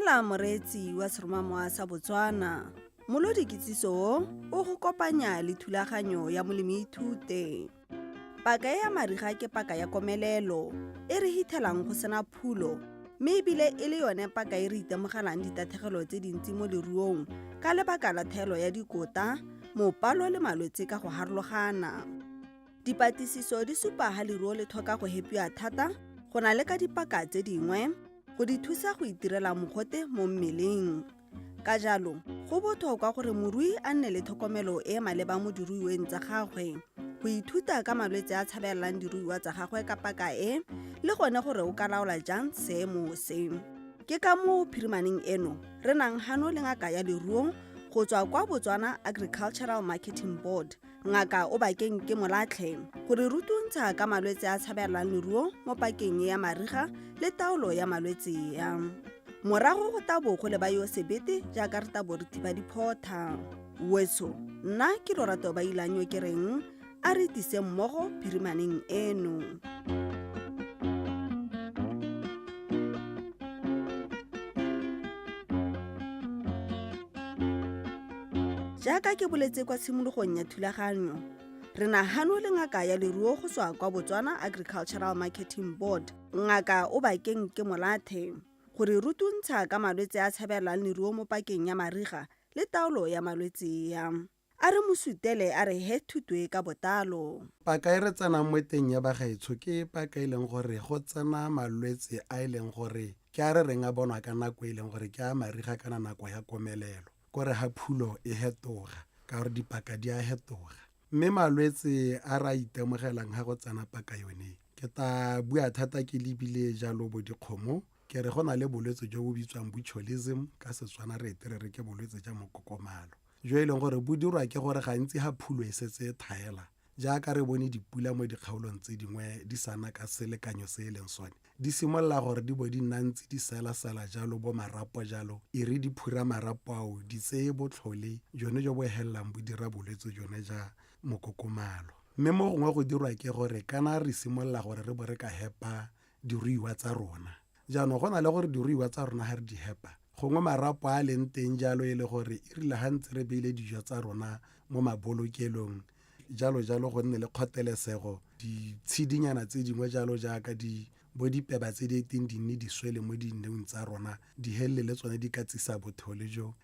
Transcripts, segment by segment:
Dumela moreetsi wa seromamowa sa Botswana. Molodi kitsiso o o go kopanya le thulaganyo ya molemi ithute. Paka e ya mariga ke paka ya komelelo e re hithelang go sena phulo mme ebile e le yone paka e re itemogelang ditatlhegelo tse dintsi mo leruong ka lebaka la thaelo ya dikota, mopalo le malwetse ka go harologana. Dipatlisiso di supa ha leruo le tlhoka go hepiwa thata go na le ka dipaka tse dingwe go di thusa go itirela mogote mo mmeleng. Ka jalo, go botlhokwa gore morui a nne le tlhokomelo e e maleba mo diruiweng tsa gagwe, go ithuta ka malwetse a tshabelelang diruiwa tsa gagwe ka paka e, le gone gore o ka laola jang seemo se. Ke ka moo phirimaneng eno re nang hano le ngaka ya leruo go tswa kwa Botswana Agricultural Marketing Board, Ngaka Obakeng ke Molatlhe, go re rutuntsha ka malwetse a tshabelelang leruo mo pakeng ya mariga le taolo ya malwetse ya. Morago go tabo go leba yo sebete jaaka re tabo re thiba diphotha. Weso, nna ke Lorato ba ilanyo ke reng a re tise mmogo phirimaneng eno. Jaaka ke boletse kwa tshimologong ya thulaganyo, re na hano le ngaka ya leruo go tswa kwa Botswana Agricultural Marketing Board, Ngaka Obakeng Kemolathe, go re rutuntsha ka malwetse a tshabelelang leruo mo pakeng ya mariga le taolo ya malwetse ya. A re mo sutele a re he thuto e ka bottalo. Paka e re tsenang mo teng ya bagaetsho ke paka e leng gore go tsena malwetse a e leng gore ke a re reng a bonwa ka nako e leng gore ke a mariga kana nako ya komelelo. Kore ha phulo e hetoga, ka gore dipaka di a hetoga. Mme malwetse a re a itemogelang ha go tsena paka yone, ke ta bua thata ke lebile jalo bo dikgomo, ke re go na le bolwetse jo bo bitswang botulism, ka Setswana re ete re re ke bolwetse ja mokokomalo, jo e leng gore bo dirwa ke gore gantsi ha phulo e setse e thaela, Jaaka re bone dipula mo dikgaolong tse dingwe di sa na ka selekanyo se e leng sone, di simolola gore di bo di nna ntse di selasela jalo bo marapo jalo, e re di phura marapo ao di tseye botlhole jone jo bo helelang bo dira bolwetse jone ja mokokomalo. Mme mo gongwe go dirwa ke gore kana re simolola gore re bo re ka hepa diruiwa tsa rona. Jaanong go na le gore diruiwa tsa rona ga re di hepa, gongwe marapo a a leng teng jalo e le gore e rile ga ntse re beile dijo tsa rona mo mabolokelong jalo jalo go nne le kgotelesego, ditshedinyana tse dingwe jalo jaaka di bo dipeba tse di eteng di nne di swele mo dineong tsa rona, di helele le tsone di ka tsisa bothole jo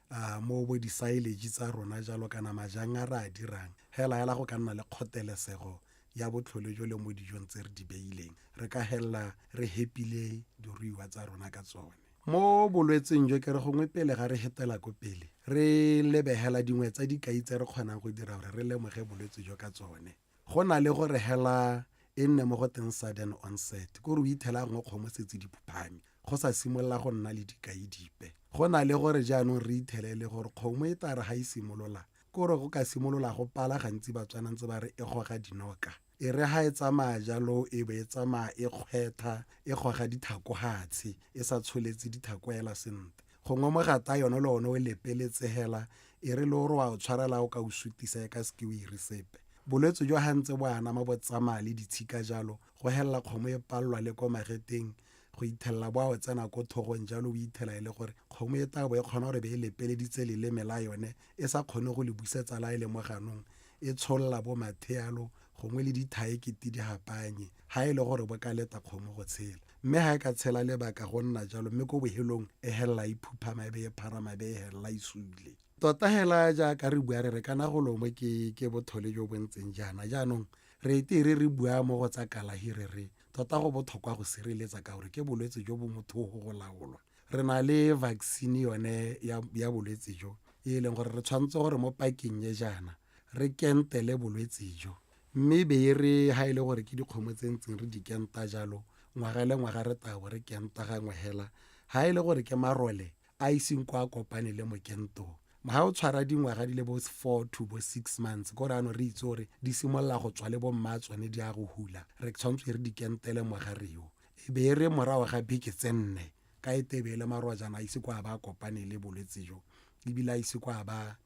mo bo di-silage tsa rona jalo kana majang a re a dirang. Hela hela go ka nna le kgotelesego ya botlhole jo le mo dijong tse re di beileng, re ka helela re hepile diruiwa tsa rona ka tsone. Mo bolwetseng jo ke re gongwe pele ga re hetela ko pele, re lebegela dingwe tsa dikai tse re kgonang go dira gore re lemoge bolwetse jo ka tsone. Go na le gore hela e nne mo go teng sudden onset, ko re o ithela gongwe kgomo setse di phuphame, go sa simolola go nna le dikai dipe. Go na le gore jaanong re ithele e le gore kgomo e tla re ga e simolola Kore go ka simolola go pala gantsi Batswana ntse ba re e goga dinoka. E re ha e tsamaya jalo e bo e tsamaya e kgwetha e goga dithako hatshe e sa tsholetse dithako hela sentle. Gongwe mogata yone le one o lepeletse hela e re le o re wa o tshwarela o ka o sutisa e ka seke o ire sepe. Bolwetse jo ha ntse bo anama bo tsamaya le ditshika jalo go helela kgomo e pallwa le ko mageteng go ithella bo a o tsena ko thogong jalo o ithela e le gore kgomo e tla bo e kgona gore be e lepeleditse leleme la yone e sa kgone go le busetsa la e le mo ganong e tsholola bo mathealo gongwe le dithae kete di hapanye ha e le gore bo ka leta kgomo go tshela. Mme ha e ka tshela lebaka go nna jalo mme ko bohelong e helela e phuphama e be e pharama e be e helela e sule. Tota hela jaaka re bua re re kana golo mo ke ke bothole jo bo ntseng jaana jaanong re ete re re bua mo go tsa kalahi re re Tota go botlhokwa go sireletsa ka gore ke bolwetse jo bo mothogo go laolwa. Re na le vaccine yone ya, ya bolwetse jo e leng gore re tshwanetse gore mo pakeng e jaana re kentele bolwetse jo. Mme be e re ha e le gore ke dikgomo tse ntseng re di kenta jalo ngwaga le ngwaga re tabo re kenta gangwe hela. Ha e le gore ke marole a iseng kwa a kopane le mokento. Ha o tshwara dingwaga di le bo 4 to bo 6 months, ko re ano re itse gore di simolola go tswa le bo mma tsone di a go hula, re tshwanetse re di kentele mogare yo. E be e re morago ga beke tse nne, ka e tebe e le marojana a ise kwa a ba a kopane le bolwetse jo, ebile a ise kwa a ba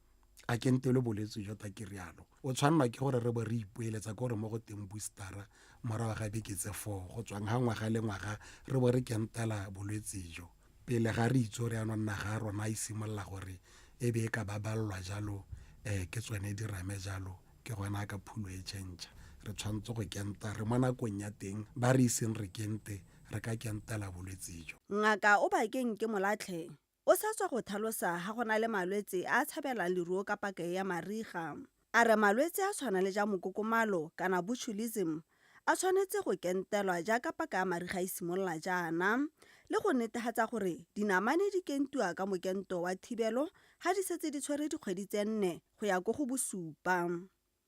a kentelwe bolwetse jo ta ke rialo. O tshwanelwa ke gore re bo re ipoeletsa ke gore mo go teng boostera morago ga beke tse 4 go tswang ha ngwaga le ngwaga re bo re kentela bolwetse jo. Pele ga re itse gore yaanong naga ya rona e simolola gore e be e ka baballwa jalo ke tsone dirame jalo, ke gona ka phulo e change. Re tshwanetse go kenta, re mo nakong ya teng, ba re iseng re kente, re ka kentela bolwetse jo. Ngaka Obakeng Kemolatlhe o sa tswa go tlhalosa ha go na le malwetse a a tshabelang leruo ka paka e ya mariga. A re malwetse a tshwana le ja mokokomalo kana botulism a tshwanetse go kentelwa jaaka paka ya mariga e simolola jaana, le go netefatsa gore dinamane di kentiwa ka mokento wa thibelo ha di setse di tshwere dikgwedi tse 4 go ya ko go bosupa.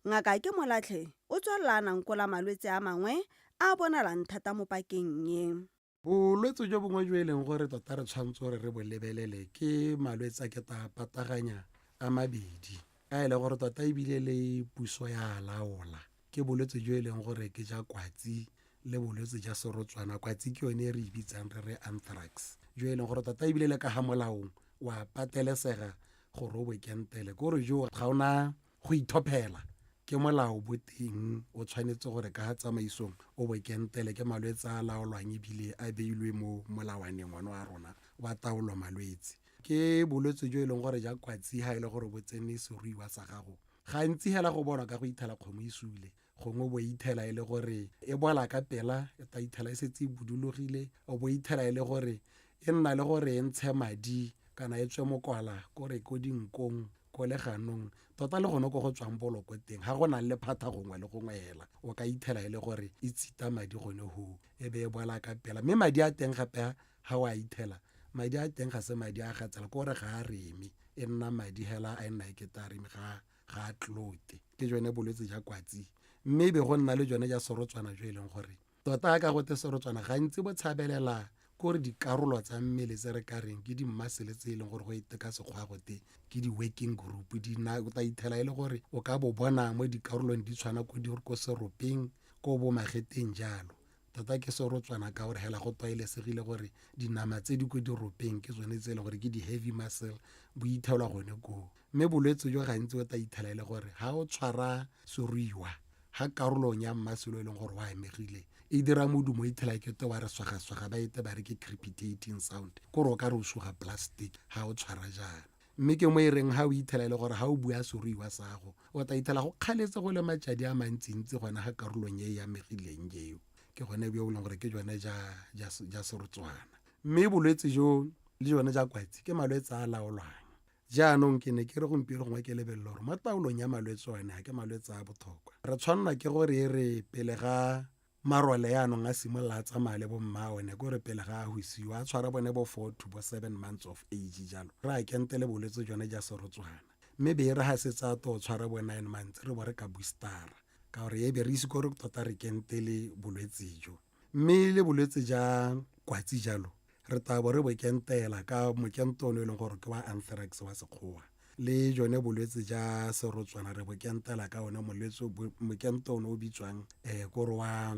Ngaka Kemolatlhe o tswelela a nankola malwetse a mangwe a a bonalang thata mo pakeng e. Bolwetse jo bongwe jo e leng gore tota re tshwanetse gore re bo lebelele ke malwetse a ke ta pataganya a mabedi, a e leng gore tota ebile le puso ya laola. Ke bolwetse jo e leng gore ke ja kwatsi le bolwetse ja serotswana. Kwatsi ke yone e re e bitsang re re anthrax, jo e leng gore tota ebile le ka ga molaong wa patelesega gore o bo kentele. Ke gore jo ga ona go ithophela, ke molao bo teng, o tshwanetse gore ka tsamaisong o bo kentele. Ke malwetse a laolwang ebile a beilwe mo molawaneng one wa rona wa taolo malwetse. Ke bolwetse jo e leng gore ja kwatsi ha e le gore bo tsene seruiwa sa gago, gantsi hela go bonwa ka go ithela kgomo e sule, gongwe bo ithela e le gore e bola ka pela, e ta ithela e setse e budulogile, o bo ithela e le gore e nna le gore e ntshe madi kana e tswe mokwala kore ko dinkong, ko leganong, tota le gone ko go tswang boloko teng, ga go nang le phatha gongwe le gongwe hela, o ka ithela e le gore e tsita madi gone hoo, e be e bola ka pela. Mme madi a teng gape ha o a ithela, madi a teng ga se madi a gatsela, ke gore ga a reme, e nna madi hela a e nna e kete a reme, ga a tlote. Ke jone bolwetse ja kwatsi. Mme be go nna le jone ja serotswana jo e leng gore tota ka gote serotswana gantsi bo tshabelela kore dikarolo tsa mmele tse re ka reng ke di-muscle tse e leng gore go ete ka sekgwa gote ke di-working group, di na o tla ithela e le gore o ka bo bona mo dikarolong di tshwana ko di ko seropeng, ko bo mageteng jalo. Tota ke serotswana ka gore hela go tlwaelesegile gore dinama tse di ko diropeng ke tsone tse e leng gore ke di-heavy muscle, bo ithelwa gone koo. Mme bolwetse jo gantsi o tla ithela e le gore ha o tshwara seruiwa, ha karolong ya muscle e leng gore o amegile, e dira modumo, e ithela ke te wa re swaga-swaga, ba ete ba re ke crepitating sound, kore o ka re o suga plastic ha o tshwara jaana. Mme ke mo e reng ha o ithela e le gore ha o bua seruiwa sa gago, o tla ithela go kgaletse go le matšadi a mantsintsi gona ga karolong e e amegileng eo. Ke gone bo e leng gore ke jone ja serotswana. Mme bolwetse jo le jone ja kwatsi ke malwetse a laolwang. Jaanong ke ne ke re gompieno gongwe ke lebelele gore mo taolong ya malwetse one a ke malwetse a botlhokwa. Re tshwanelwa ke gore e re pele ga marole yaanong a simolola a tsamaya le bo mma one, ke gore pele ga a hosiwa a tshwara bone bo 4 to bo 7 months of age jalo, re a kentele bolwetse jone ja serotswana. Mme be e re ga setse a to tshwara bo 9 months, re bo re ka boostera, ka gore e be re ise gore tota re kentele bolwetse jo. Mme le bolwetse ja kwatsi jalo, re tla bo re bo kentela ka mokento ono e leng gore ke wa anthrax wa sekgowa. Le jone bolwetse ja serotswana re bo kentela ka one molwetse mokento ono o bitswang kore wa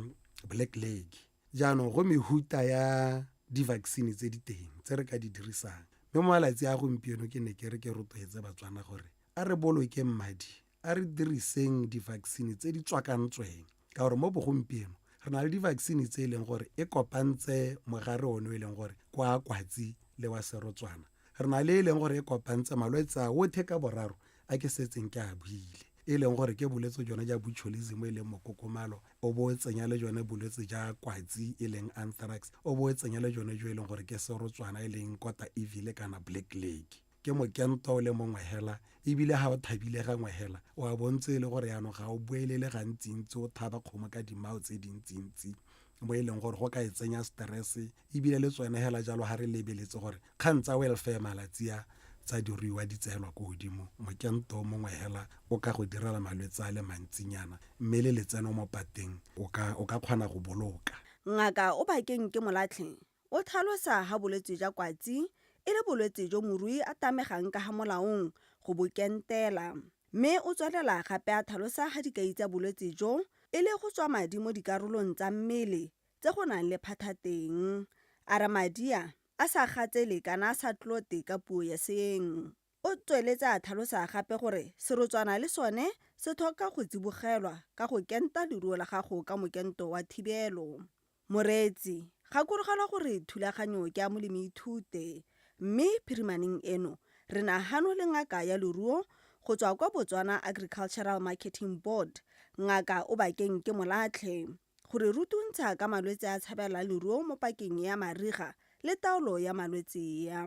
black leg. Jaanong go mehuta ya di-vaccine tse di teng tse re ka di dirisang. Mme mo malatsi a gompieno ke ne ke re ke rotloetse Batswana gore a re bolokeng madi, a re diriseng di-vaccine tse di tswakantsweng, ka gore mo bogompieno re na le di-vaccine tse e leng gore e kopantse mogare one o e leng gore kwa kwatsi le wa serotswana. Re na le e leng gore e kopantse malwetse a otlhe ka boraro a ke setseng ke a buile, e leng gore ke bolwetse jone ja botulism e leng mokokomalo, o bo o tsenya le jone bolwetse ja kwatsi e leng anthrax, o bo o tsenya le jone jo e leng gore ke serotswana e leng kota evil kana black leg. Ke mokento o le mongwe hela, ebile ha o thabile gangwe hela, o a bontse e le gore yaanong ga o boelele gantsintsi, o thaba kgomo ka dimao tse dintsintsi, mo e leng gore go ka e tsenya stress. Ebile le tsone hela jalo ha re lebeletse gore kgang tsa welfare malatsi a tsa diruiwa di tseelwa ko godimo, mokento o mongwe hela o ka go direla malwetse a le mantsinyana, mme le letseno mo pateng o ka kgona go boloka. Ngaka Obakeng Kemolatlhe o tlhalosa ha bolwetse jwa kwatsi e le bolwetse jo morui a tamegang ka ha molaong go bo kentela. Mme o tswelela gape a tlhalosa ha dikai tsa bolwetse jo e le go tswa madi mo dikarolong tsa mmele tse go nang le phatha teng. A re madi a a sa gatsele kana a sa tlote ka puo ya seeng. O tsweletse a tlhalosa gape gore serotswana le sone se tlhoka go tsibogelwa ka go kenta leruo la gago ka mokento wa thibelo. Moreetsi, Gakologelwa gore thulaganyo ke ya Molemi Ithute mme phirimaneng eno re na hano le ngaka ya leruo go tswa kwa Botswana Agricultural Marketing Board, Ngaka Obakeng Kemolatlhe, go re rutuntsha ka malwetse a tshabelang leruo mo pakeng ya mariga le taolo ya malwetse a.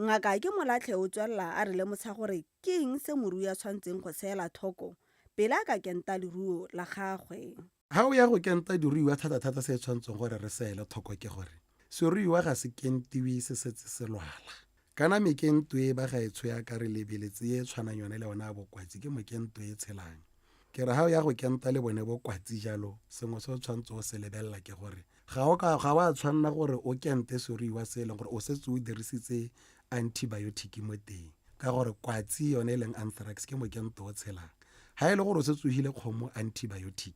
Ngaka Kemolatlhe o tswelela a re lemotsha gore ke eng se morui a tshwanetseng go se ela tlhoko pele a ka kenta leruo la gagwe. Ha o ya go kenta diruiwa thata-thata se tshwanetseng gore re se ele tlhoko ke gore seruiwa ga se kentiwe se setse se lwala. Kana mekento e bagaetsho ya ka re lebeletse e tshwanang yone le yone ya bokwatsi ke mokento e tshelang. Ke re ha o ya go kenta le bone bokwatsi jalo sengwe se o tshwanetse o se lebelela ke gore ga o ka ga wa tshwanela gore o kente seruiwa se e leng gore o setse o dirisitse antibiotic mo teng ka gore kwatsi yone e leng anthrax ke mokento o tshelang. Ha e le gore o setse o hile kgomo antibiotic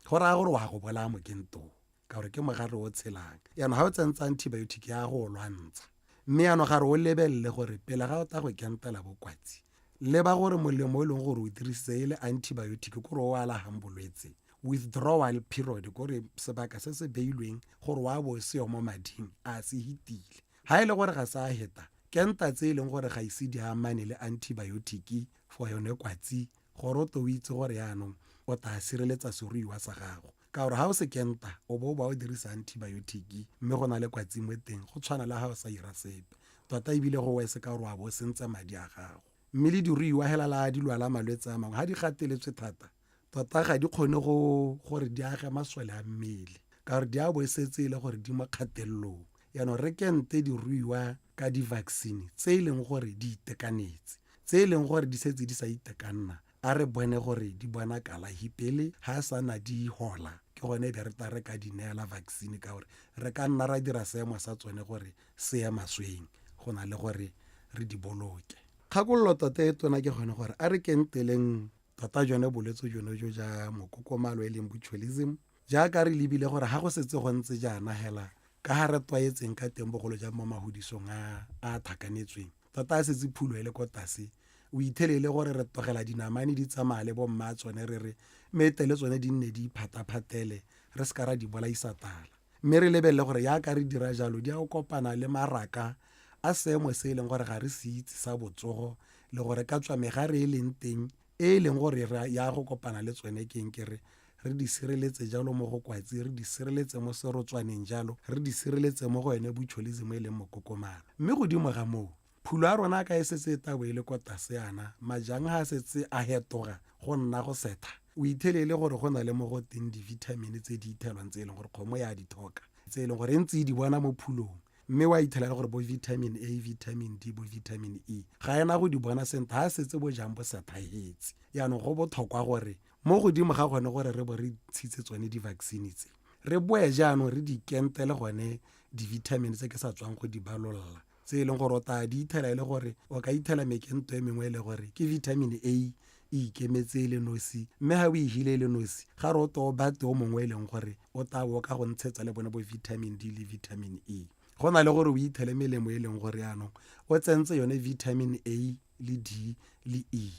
go raya gore wa go bolaya mokento ka gore ke mogare o tshelang. Jaanong ga o tsentse antibiotic ya go o lwantsha mme jaanong ga re o lebelele gore pele ga o tla go kentela bokwatsi leba gore molemo o e leng gore o dirisitse e le antibiotic ke gore o alagang bolwetse withdrawal period kore sebaka se se beilweng gore wa bo seyo mo mading a se hitile. Ha e le gore ga se a heta kenta tse e leng gore ga ise di amane le antibiotic for yone kwatsi gore o tle o itse gore yaanong o tla sireletsa seruiwa sa gago ka gore ha o se kenta o bo o ba o dirisa antibiotic mme go na le kwatsi mo teng go tshwana le ha o sa ira sepe tota ebile go wese ka gore wa bo o sentse madi a gago. Mme le diruiwa hela la di lwala malwetse a mangwe ha di gateletswe thata tota ga di kgone go gore di age masole a mmele ka gore di a bo e setse e le gore di mo kgatelelong. Jaanong re kente diruiwa ka di-vaccine tse e leng gore di itekanetse, tse e leng gore di setse di sa itekanna a re bone gore di bona kalafi pele ha sa na di hola ke gone e be re tla re ka di neela vaccine ka gore re ka nna ra dira seemo sa tsone gore se ye masweng go na le gore re di boloke. Kgakololo tota e tona ke gone gore a re kenteleng tota jone bolwetse jone jo ja mokokomalo e leng botulism jaaka re lebile gore ha go setse go ntse jaana hela ka ha re tlwaetseng ka teng bogolo jang mo magodisong a a tlhakanetsweng tota a setse phulo e le ko tlase o ithelele gore re tlogela dinamane di tsamaya le bomma tsone re re mete le tsone di nne di iphataphatele re se ka ra di bolaisa tala mme re lebelele gore yaka re dira jalo di a go kopana le maraka a seemo se e leng gore ga re se itse sa botsogo le gore ka tswa megare e leng teng e e leng gore ya go kopana le tsone keng ke re re di sireletse jalo mo go kwatsi re di sireletse mo serotswaneng jalo re di sireletse mo go yone botulism e leng mokokomana. Mme godimo ga moo phulo ya rona ka e setse e tabo e le ko tlase yana majang ha a setse a hetoga go nna go setha o ithelele gore go na le mo go teng di-vitamin tse di ithelwang tse e leng gore kgomo ya di tlhoka tse e leng gore e ntse e di bona mo phulong mme wa ithela le gore bo vitamin A, vitamin D, bo vitamin E ga ena go di bona sentle ha setse bojang bo sethahetse. Jaanong go botlhokwa gore mo godimo ga gone gore re bo re ntshitse tsone di-vaccine tse re boe jaanong re di kentele gone di-vitamin tse ke sa tswang go di balolla tse e leng gore o tla di ithela e le gore o ka ithela mekento e mengwe e le gore ke vitamin A e ikemetse e le nosi mme ga o e hile e le nosi ga re o to o bate o mongwe e leng gore o tla bo ka go ntshetsa le bone bo vitamin D le vitamin E. Go na le gore o ithele melemo e leng gore yaanong o tsentse yone vitamin A le D le E.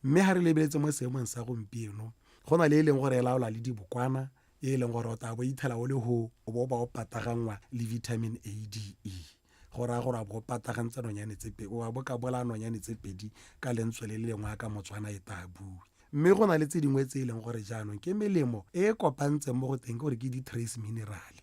Mme ga re lebeletse mo seemong sa gompieno go na le e leng gore e laola le dibokwana e leng gore o tla bo ithela o le ho o bo ba o pataganngwa le vitamin A D E. Go raya gore a bo o patagantse nonyane tse pedi, wa bo ka bolaya nonyane tse pedi ka lentswe le le lengwe ka Motswana e tla bue. Mme go na le tse dingwe tse e leng gore jaanong ke melemo e e kopantseng mo go teng ke gore ke di-trace mineral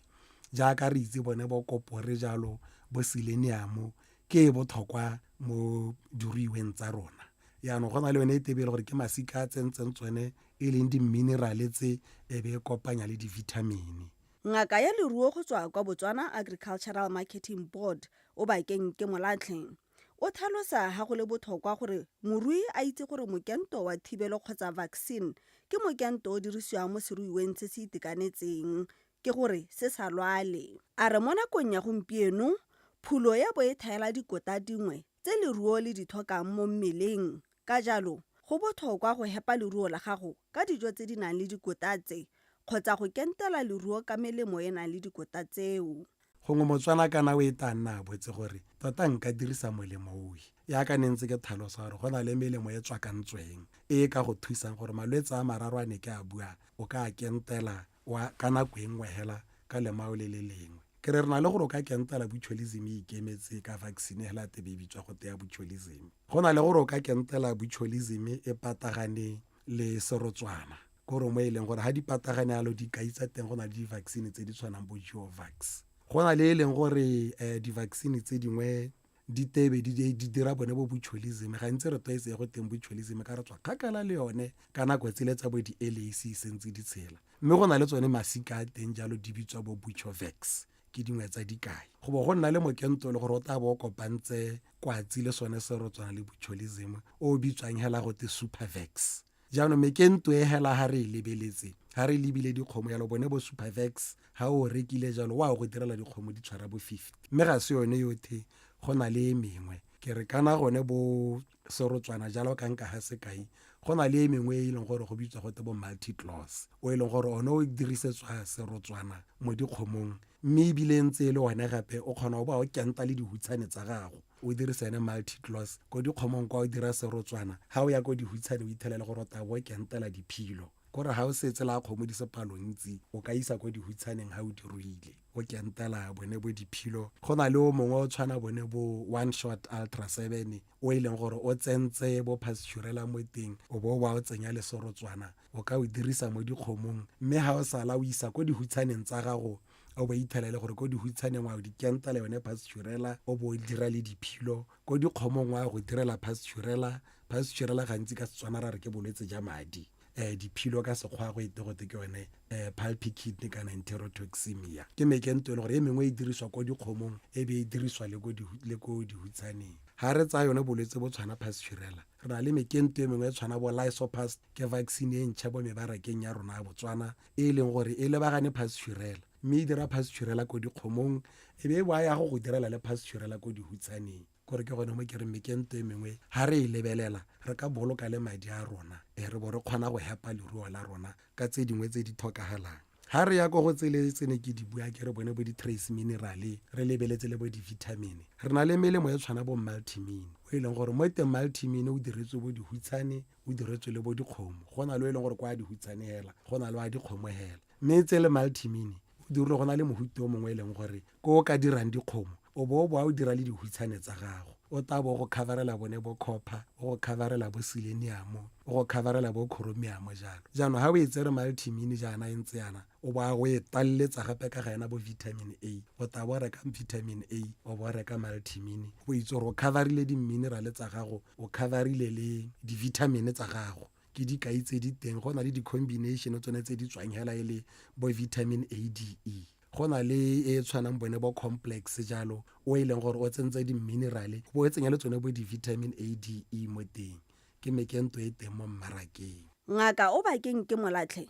jaaka re itse bone bo kopore jalo bo selenium ke e botlhokwa mo diruiweng tsa rona. Jaanong go na le yone e tebe e le gore ke masika a tsentseng tsone e leng di-mineral tse e be e kopanya le di-vitamin. Ngaka ya leruo go tswa kwa Botswana Agricultural Marketing Board, Obakeng Kemolatlhe, o tlhalosa ha go le botlhokwa gore morui a itse gore mokento wa thibelo kgotsa vaccine ke mokento o dirisiwang mo seruiweng se se itekanetseng, ke gore se sa lwale. A re mo nakong ya gompieno, phulo ya bo e thaela dikota dingwe tse leruo le di tlhokang mo mmeleng. Ka jalo, go botlhokwa go hepa leruo la gago ka dijo tse di nang le dikota tse kgotsa go kentela leruo ka melemo e nang le dikota tseo. Gongwe Motswana kana o e tla nna a botse gore tota nka dirisa molemo ofe. Yaka ne ntse ke tlhalosa gore go na le melemo e tswakantsweng e e ka go thusang gore malwetse a mararo a ne ke a bua o ka a kentela wa ka nako e nngwe hela ka lemao le le lengwe. Ke re re na le gore o ka kentela botulism e ikemetse ka vaccine hela tebe e bitswa go teya botulism. Go na le gore o ka kentela botulism e patagane le serotswana, kore mo e leng gore ga di patagane yalo dikai tsa teng go na le di-vaccine tse di tshwanang bo Geovax. Go na le e leng gore di-vaccine tse dingwe di tebe di dira bone bo botulism. Gantsi re tlwaetse e go teng botulism ka re tswa kgakala le yone ka nako tsele tsa bo di-LAC sentse di tshela. Mme go na le tsone masika a teng jalo di bitswa bo Buchovax, ke dingwe tsa dikai. Go bo go nna le mokento le gore o tla bo o kopantse kwatsi le sone serotswana le botulism o bitswang hela go te Supervax. Jaanong mekento e hela ha re e lebeletse, ha re lebile dikgomo jalo bone bo Supervax ha o rekile jalo wa go direla dikgomo di tshwara bo 50. Mme ga se yone yothe, go na le e mengwe. Ke re kana gone bo serotswana jalo ka nka ga sekai, go na le e mengwe e leng gore go bitswa gote bo multi-clause, o e leng gore one o dirisetswa serotswana mo dikgomong, mme ebile ntse e le one gape o kgona go ba o kenta le dihutshane tsa gago o dirisa ene multi-clause ko dikgomong kwa o dira serotswana, ha o ya ko dihutshane o ithela le gore o tla bo o kentela diphilo. Kore ha o setse la kgomo di se palo ntsi, o ka isa ko dihutshaneng ha o di ruile, o kentela bone bo diphilo. Go na le o mongwe o tshwana bone bo one shot ultra 7 o e leng gore o tsentse bo pasturela mo teng, o bo o ba o tsenya le serotswana, o ka o dirisa mo dikgomong. Mme ha o sala o isa ko dihutshaneng tsa gago, o bo ithela le gore ko dihutshaneng wa di kentela yone pasturela, o bo o dira le diphilo. Ko dikgomong wa go direla pasturela. Pasturela gantsi ka Setswana ra re ke bolwetse ja madi. Diphilo ka sekgwa go ete gote ke yone pulpy kidney kana enterotoxemia. Ke mekento e le gore e mengwe e diriswa ko dikgomong e be e diriswa le ko dihutshaneng. Ha re tsaya yone bolwetse bo tshwana pasturela, re na le mekento e mengwe e tshwana bo Lysopaste, ke vaccine e ntšha bo mebarakeng ya rona ya Botswana e leng gore e lebagane pasturela, mme e dira pasturela ko dikgomong e be e boa ya go go direla le pasturela ko dihutshaneng. Kore ke gone mo ke reng mekento e mengwe ha re e lebelela re ka boloka le madi a rona, re bo re kgona go hepa leruo la rona ka tse dingwe tse di tlhokagalang. Ha re ya ko go tsele tse ne ke di bua ke re bone bo di-trace mineral-e, re lebeletse le bo di-vitamin. Re na le melemo e tshwana bo multimin, o e leng gore mo teng multimin o diretswe bo dihutshane, o diretswe le bo dikgomo. Go na le o e leng gore kwa dihutshane hela, go na le wa dikgomo hela. Mme tse le multimin o dirile go na le mohuta o mongwe e leng gore ko o ka dirang dikgomo, o bo o boa o dira le dihutshane tsa gago. O tla bo o go coverela bone bo copper, o go coverela bo selenium, o go coverela bo chromium jalo. Jaanong ha o e tsere multimin jaana e ntse yana, o bo a go e talletsa gape ka ga ena bo vitamin A. O tla bo o reka vitamin A, o bo o reka multimin, o itse gore o coverile di-mineral tsa gago, o coverile le di-vitamin tsa gago. Ke dikai tse di teng, go na le di-combination tsone tse di tswang hela e le bo vitamin A, D, E. Go na le e tshwanang bone bo complex jalo, o e leng gore o tsentse di-mineral-e, o bo o tsenya le tsone bo di-vitamin A, D, E mo teng. Ke mekento e teng mo mmarakeng. Ngaka Obakeng Kemolatlhe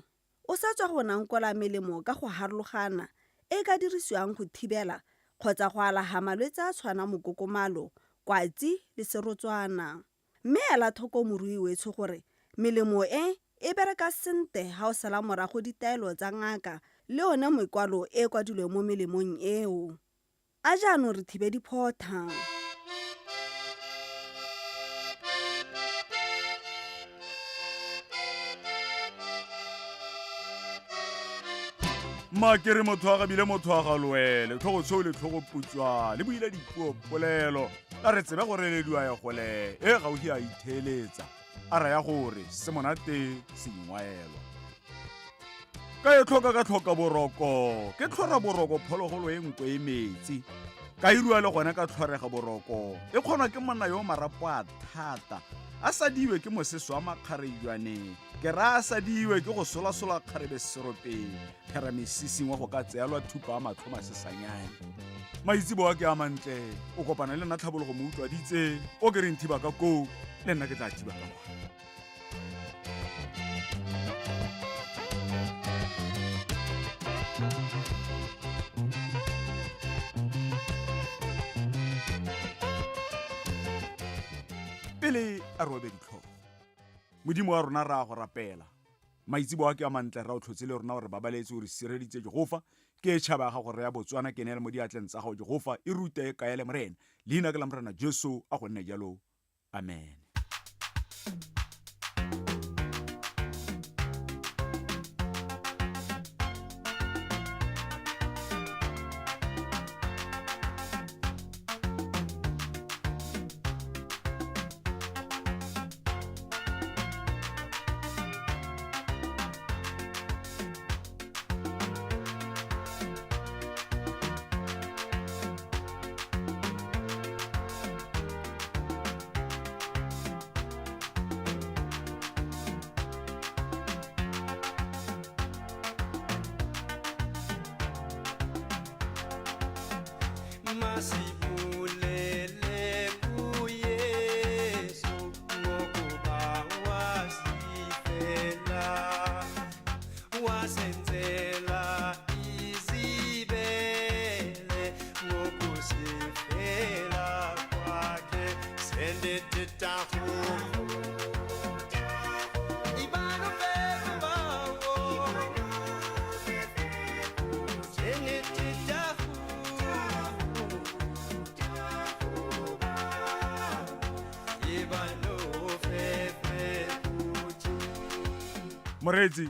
o sa tswa go nankola melemo ka go harologana e e ka dirisiwang go thibela kgotsa go alaha malwetse a tshwana mokokomalo, kwatsi le serotswana. Mme ela thoko morui wetsho gore melemo e e bereka sente ha o sala morago ditaelo tsa ngaka le yone mekwalo e e kwadilweng mo melemong eo. A jaanong re thibe diphotha. Makere motho a gabile motho a galoele tlhogo tshweu le tlhogo putswa le buile dipuo polelo a re tsebe gore lediwa ya gole e gaufi a itheeletsa a raya gore se monate se ingwaelwa ka e tlhoka ka tlhoka boroko ke tlhora boroko phologolo e nko e metsi ka irua le gone ka tlhorega boroko e kgonwa ke monna yo marapo a thata a sadiwe ke moseso wa makgareijwaneng ke raya a sadiwe ke go solasola kgarebe seropeng pheramesising wa go ka tseelwa thupa a matlho masesanyane maitseboa ke a mantle o kopana le nna tlhabologo mo utlwaditse o ke reng thiba ka koo le nna ke tla thiba ka kwa. Pele a robe ditlhogo, Modimo wa rona ra go rapela. Maitseboa ke a mantle rra o tlhotse le rona o re babaletse o re sireleditse Jehofa. Ke tšhaba ya gago rre ya Botswana ke neela mo diatleng tsa gago Jehofa e rute e kaele Morena. Leina ke la Morena Jesu a go nne jalo. Amen. Masibulele kuYesu ngokuba wasifela, wasenzela izibele ngokusifela kwakhe. Sendithi tahu. Moreetsi,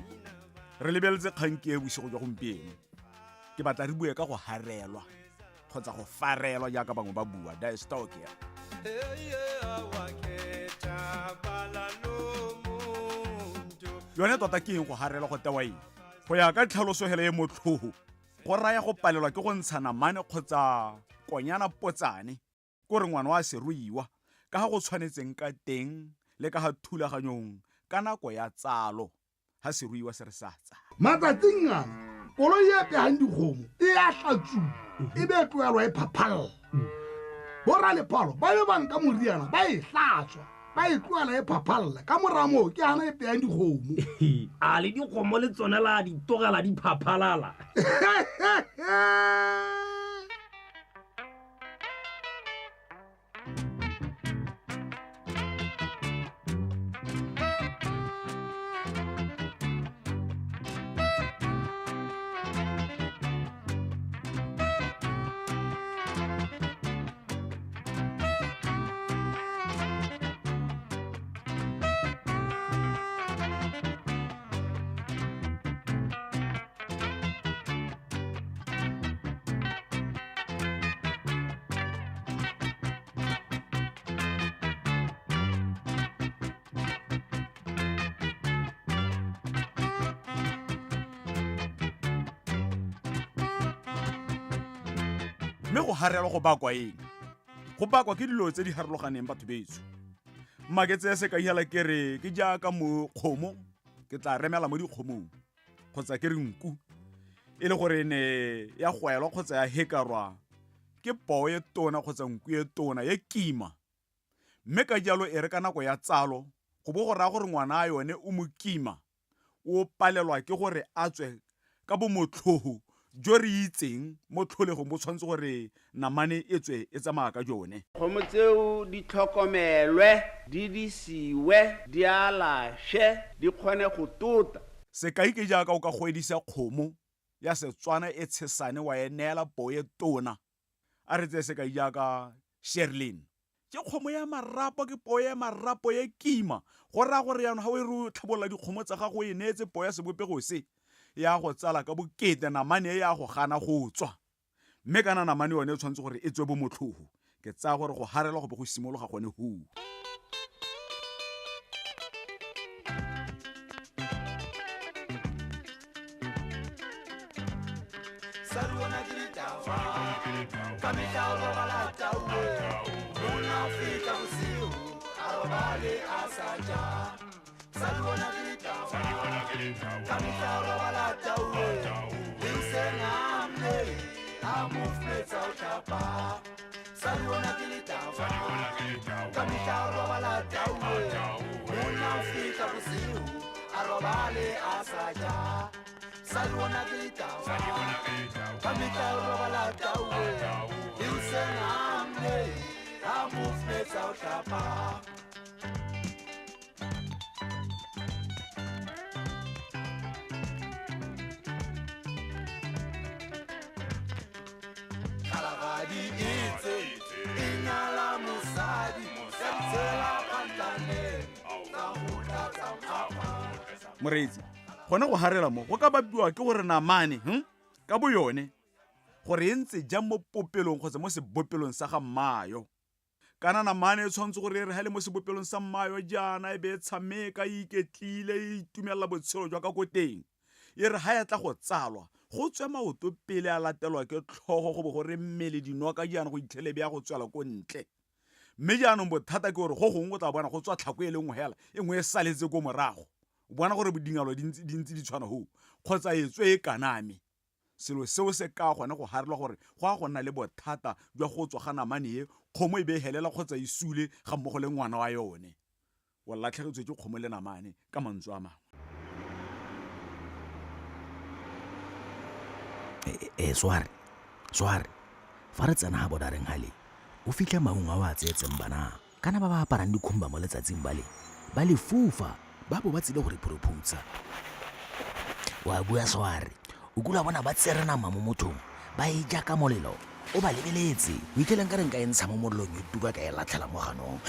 re lebeletse kgang ke e bosigo jwa gompieno. Ke batla re bue ka go harelwa kgotsa go farelwa jaaka bangwe ba bua, dystocia. Yone tota ke eng go harelwa, go tewa eng? Go ya ka tlhaloso hela e motlhogo, go raya go palelwa ke go ntsha namane kgotsa konyana potsane, ko re ngwana wa seruiwa, ka ga go tshwanetseng ka teng le ka ga thulaganyong ka nako ya tsalo ha seruiwa se re sa tsala. Matsatsing ana koloi e pegang dikgomo e a hlatsuwa e be tloelwa e phaphalla. Boralephalo ba be ba nka moriana ba e hlatswa ba e tloela e phaphalla, ka mora moo ke gana e peang dikgomo. A le dikgomo le tsone la di tlogela di phaphalala? Mme go harelwa go bakwa eng? Go bakwa ke dilo tse di harologaneng, batho betsho. Mma ke tseye sekai hela ke re ke jaaka mo kgomo, ke tla remela mo dikgomong kgotsa ke re nku, e le gore ne ya gwelwa kgotsa ya hekarwa ke poo e tona kgotsa nku e tona e kima, mme ka jalo e re ka nako ya tsalo go bo go raya gore ngwana a yone o mo kima, o palelwa ke gore a tswe ka bomotlhogo jo re itseng mo tlholegong bo tshwanetse gore namane e tswe e tsamaya ka jone. Kgomo tseo di tlhokomelwe, di disiwe, di alafše, di kgone go tota. Sekai ke jaaka o ka goedisa kgomo ya Setswana e tshesane wa e neela poo e tona. A re tseye sekai jaaka Sherlyn. Ke kgomo ya marapo, ke poo ya marapo e kima. Go raya gore jaanong ga o e re o tlhabolola dikgomo tsa gago o e neetse poo ya sebopego se, ya go tsala ka bokete, namane e ya go gana go tswa. Mme kana namane yone e tshwanetse gore e tswe bomotlhogo. Ke tsaya gore go harelwa go be go simologa gone hoo. Moreetsi, gone go harela mo go ka bapiwa ke gore namane ka bo yone gore e ntse jang mo popelong kgotsa mo sebopelong sa ga mmayo. Kana namane e tshwanetse gore e re ha le mo sebopelong sa mmayo jaana e be e tshameka, e iketlile, e itumelela botshelo jwa ka ko teng. E re ha e tla go tsalwa, go tswe maoto pele a latelwa ke tlhogo go bo go re mmele dinoka jaana go itlhele be ya go tswela ko ntle. Mme jaanong bothata ke gore go gongwe o tla bona go tswa tlhako e le nngwe hela, e nngwe e saletse ko morago. O bona gore dingalo di ntse di tshwana hoo, kgotsa e tswe e kaname. Selo seo se ka gone go harelwa gore go a go nna le bothata jwa go tswa ga namane e, kgomo e be e helela kgotsa e sule ga mmogo le ngwana wa yone. O latlhegetswe ke kgomo le namane ka mantswe a mangwe. E sware sware fa re tsena ga bodareng gale o fitlhe maungo a o a tseetseng bana kana ba ba aparang dikhumba mo letsatsing bale ba lefufa ba bo ba tsile gore phuruphutsha. Wa bua sware o kula bona ba tsere nama mo mothong ba e ja ka molelo o ba lebeletse o itlheleng ka reng ka e ntsha mo molelong e tuka ka e latlhela mo ganong.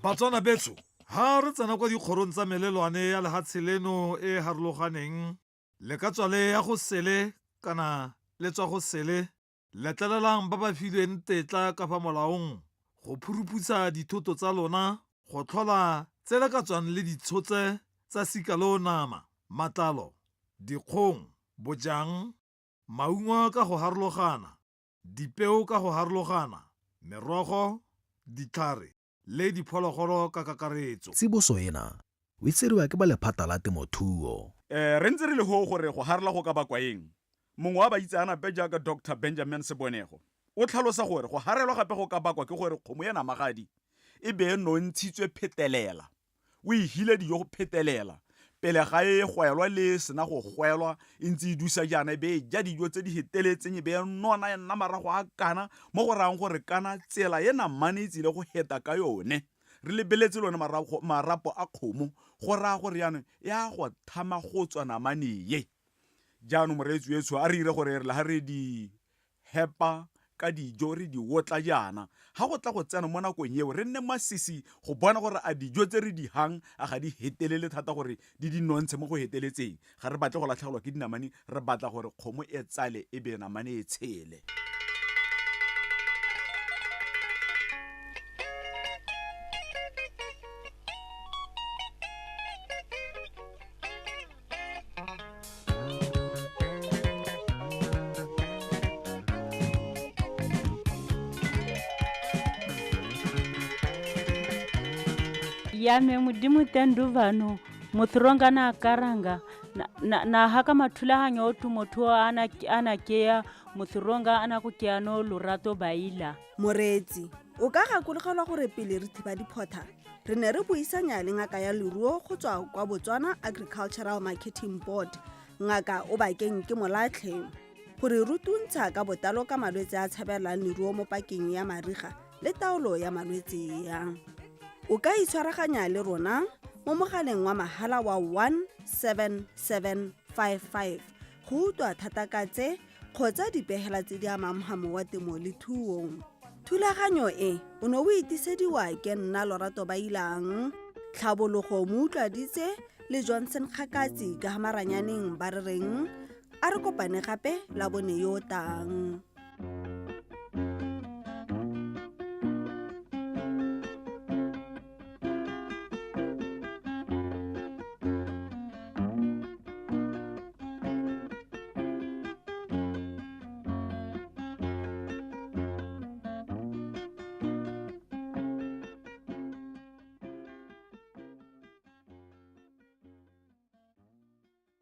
Batswana betsho, ha re tsena kwa dikgorong tsa melelwane ya lehatshe leno e e harologaneng, le ka tswa le ya go sele kana le tswa go sele, letlelelang ba ba filweng tetla ka fa molaong go phuruphutsha dithoto tsa lona go tlhola tse le ka tswang le di tshotse tsa sika loo nama, matlalo, dikgong, bojang, maungo ka go harologana, dipeo ka go harologana, merogo, ditlhare le diphologolo ka kakaretso. Tsiboso ena o e tseriwa ke ba Lephata la Temothuo. Re ntse re le hoo gore go harela go ka bakwa eng. Mongwe wa baitseanape jaaka Doctor Benjamin Sebonego o tlhalosa gore go harelwa gape go ka bakwa ke gore kgomo ya namagadi e be e nontshitswe phetelela, o e hile dijo go phetelela pele ga e gwelwa le e sena go gwelwa e ntse e dusa jaana e be e ja dijo tse di heteletseng e be e nona e nna marago a kana mo go rayang gore kana tsela e namane e tsile go heta ka yone re lebeletse lone marapo a kgomo go raya gore jaanong ya go thama go tswa namane ye. Jaanong moreetsi wetsho a re ire gore re le ga re di hepa ka dijo re di otla jaana, ga go tla go tsena mo nakong eo re nne masisi go bona gore a dijo tse re di hang a ga di hetelele thata gore di di nontshe mo go heteletseng. Ga re batle go latlhegelwa ke dinamane, re batla gore kgomo e tsale e be namane e tshele. Ya me modimo tenduvano mothuronga na karanga na, na, na haka mathulaganyo otho motho ana, ana kea mothuronga ana go keano lorato baila. Moreetsi, o ka gakologelwa gore pele re thiba diphotha re ne re buisanya le ngaka ya leruo go tswa kwa Botswana Agricultural Marketing Board, Ngaka Obakeng ke Molatlhe, go re rutuntsha ka botlalo ka malwetse a tshabelang leruo mo pakeng ya mariga le taolo ya malwetse a. O ka itshwaraganya le rona mo mogaleng wa mahala wa 17755 go utlwa thata ka tse kgotsa dipegela tse di amang mhamo wa temo le thuo. Thulaganyo e o ne o itisediwa ke nna Lorato Bailang, Tlhabologo Moutlwaditse le Johnson Kgakatsi ka maranyaneng ba re reng a re kopane gape la bone yo tang.